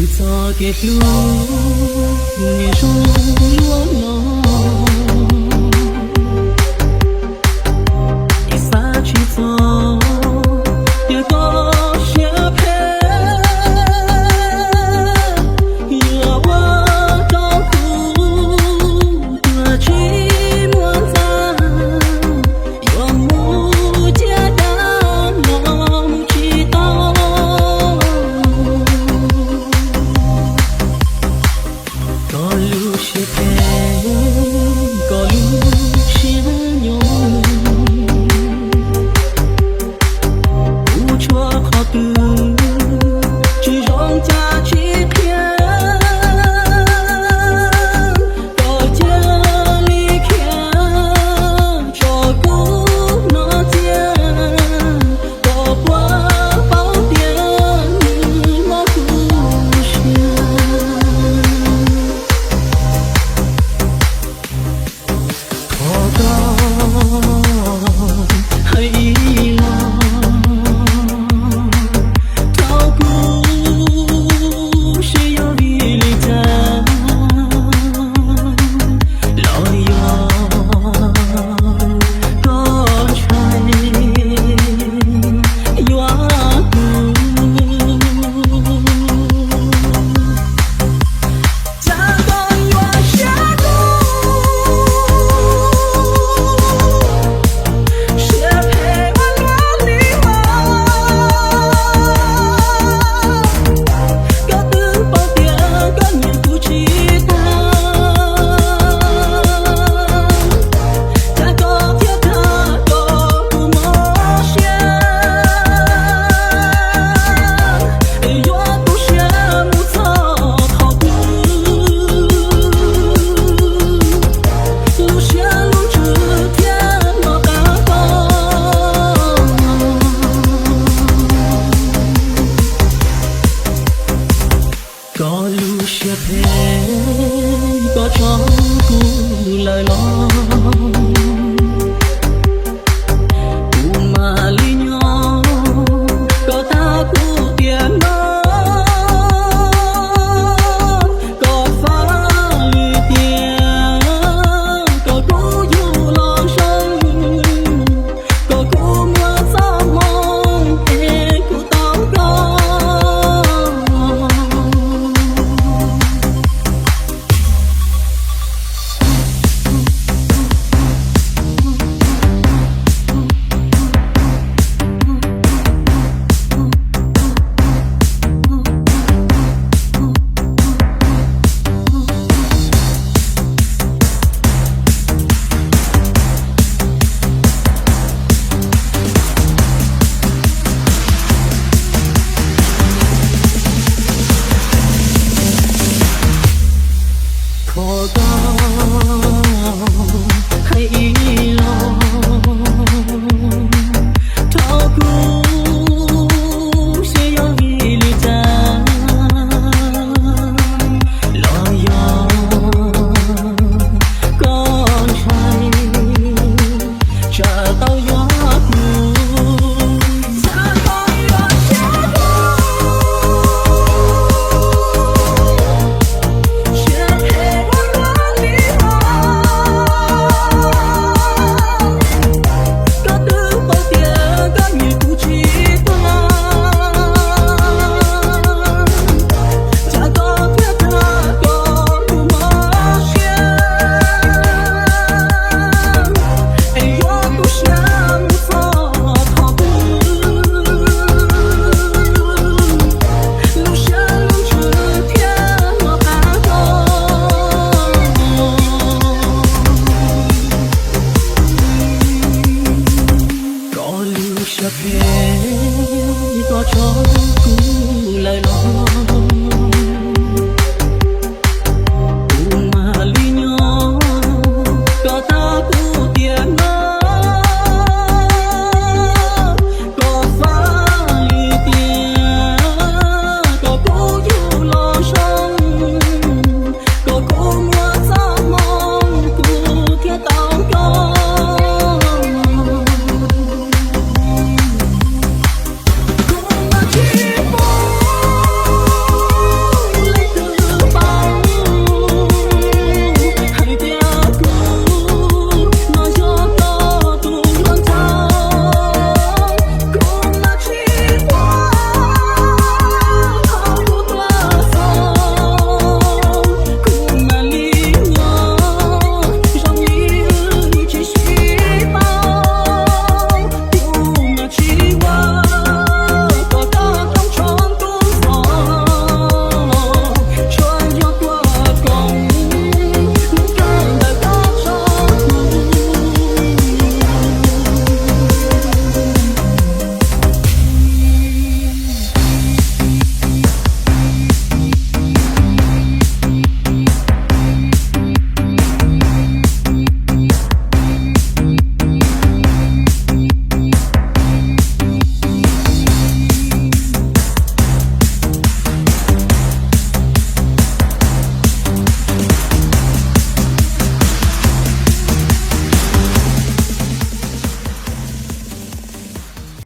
Txoj kev hlub niaj hnub luaj no, ib xav tsis txog tias koj siab phem yuav ua rau kuv tuag tsis muaj ntxa, yuav mus cia dab los mus tsis tau. Koj lub siab phem, koj lub siab nyob, kuv tshuav qhov twg tsis zoo cas tsis qhia, koj cia li khiav tso kuv hnov txias, koj puas paub tias nws mob kuv siab. Thov koj hais ib los rau kuv seb yog vim li cas, los yog koj ntshai yuav kuv. Cas koj yuav siab dub, siab phem ua luaj li mas. Koj twb paub tias koj nyiam kuv tsis tag, cas koj thiaj tham kom kuv mob siab, yuav tu siab mus txog qhov twg, lub siab lub ntsws thiaj nco qab koj. Koj lub siab phem, koj tso kuv lawm los,